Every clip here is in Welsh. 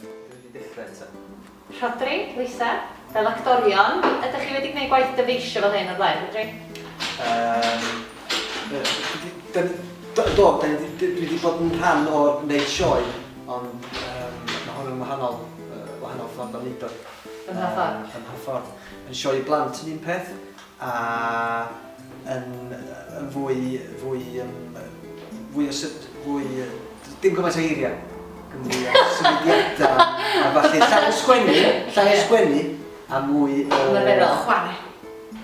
Dwi wedi dechrau eto. Rhodri, Lisa, fel actorion, ydych chi wedi gwneud gwaith dyfeisio fel hyn o'r blaen, Rhodri? Yym, do, do, dwi wedi bod yn rhan o'r wneud sioe, ond um, mae hwn yn wahanol, uh, wahanol ffordd o wneud o. Ym mha ffordd? Ym mha ffordd. Yn sioe i blant yn un peth, a yn, yn fwy, fwy, um, fwy o, fwy, dim gymaint o eiriau, mwy o symudiadau, a falle llai o sgwennu, llai o sgwennu, a mwy o... Ymarferol. Chwarae.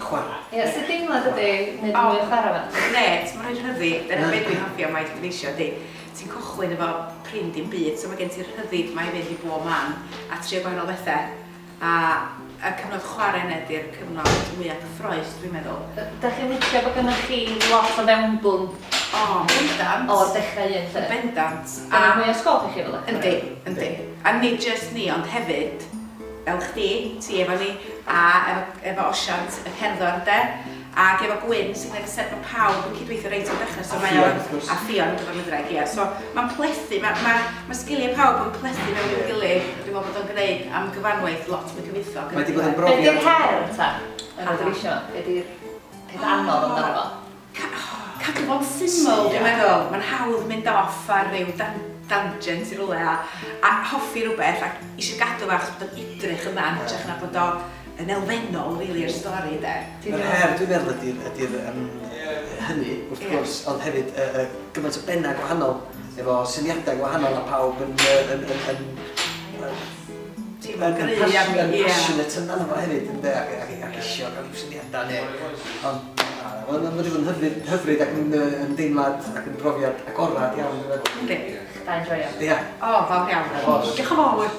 Chwarae. Ie, sut deimlad ydy wneud mwy o chwarae 'ma? Grêt, mae'n rhoi rhyddid. Dyna be dwi'n hoffi am waith dyfeisio ydy, ti'n cychwyn efo prin dim byd, so mae gen ti'r rhyddid 'ma i fynd i bob man a trio gwahanol bethau. A y cyfnod chwarae yna ydy'r cyfnod mwya cyffrous dwi'n meddwl. Dach chi'n licio bod gynnoch chi lot o fewnbwn? O, yn bendant. O'r dechrau un 'lly? Yn bendant. A Mae'n mwy o sgôp i chi fel actor? Yndi, yndi. A nid jyst ni ond hefyd, fel chdi, ti efo ni, a efo efo Osiant y cerddor de, ac efo Gwyn sy'n gwneud y set, mae pawb yn cydweithio reit o'r dechrau, so mae o'n... A Ffion yn gyfarwyddwraig, ia. So mae'n plethu, mae ma, ma sgiliau pawb yn plethu mewn i'w gilydd, dwi'n meddwl bod o'n gwneud am gyfanwaith lot mwy cyfoethog. Mae 'di bod yn brofiad... Be 'di'r her ta, yn y dyfeisio? Be 'di'r peth anodd amdano fo? Cadw fo'n syml, dwi'n meddwl. Mae'n hawdd mynd off ar ryw dangent i rywle a, a hoffi rhywbeth ac eisiau gadw fo achos bod o'n edrych yn dda yn hytrach na bod o yn elfennol rili i'r stori de. Yr her dwi'n meddwl ydy'r ydy um, hynny wrth gwrs, ond hefyd uh, uh, gymaint o bennau gwahanol efo syniadau gwahanol a pawb yn, yn, yn, yn, yn Teimlo'n gry am, ie. Passionate amdano fo hefyd ynde ac ac ac isio cael rhyw syniadau neu ond na mae'n ma' 'di bod yn hyfryd hyfryd ac yn yy yn deimlad ac yn brofiad agorad iawn dwi'n meddwl. Yndi. Dau'n joio. Ia. O, falch iawn. Diolch yn fawr.